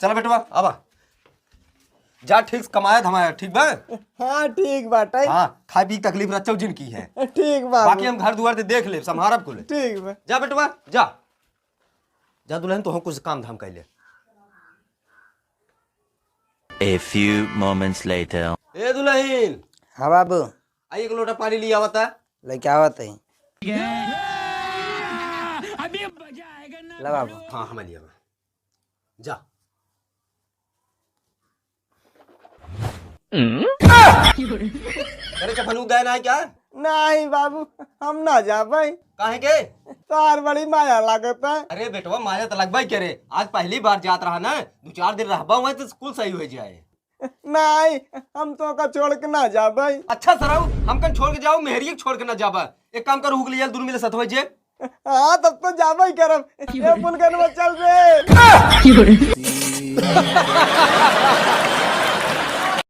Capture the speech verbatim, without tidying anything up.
चला बेटवा, आवा। जा, ठीक से कमाया धमाया, ठीक बा? हाँ, ठीक बाटे। हाँ, खाए पी के तकलीफ रचो जिनकी है। ठीक बा बाकी बाबू। हम घर दुआर से देख लेब, संभारब कुल। ठीक बा। जा बेटवा, जा। जा दुल्हन, तोहूँ कुछ काम धाम कर ले। A few moments later. ए दुल्हन, हाँ बाबू। आ एक लोटा पानी ले आवता। लेके आवत है। ला बाबू। हाँ, हम लिया। जा। अरे चपनू गए ना क्या? नहीं बाबू, हम ना जाबे। काहे के? तार बड़ी माया लागत है। अरे बेटवा, माया तो लगबे करे। आज पहली बार जात रहा ना, दो चार दिन रहबा हुआ तो स्कूल सही हो जाए। नहीं, हम तोका छोड़ के ना जाबे। अच्छा सरऊ, हमकन छोड़ के जाओ, मेहरिया के छोड़ के ना जाबा। एक काम करो, हुक लिया, दोनों मिले सतवे जे। हाँ, तब तो जाबे ही करब। ए पुनगनवा, चल रे।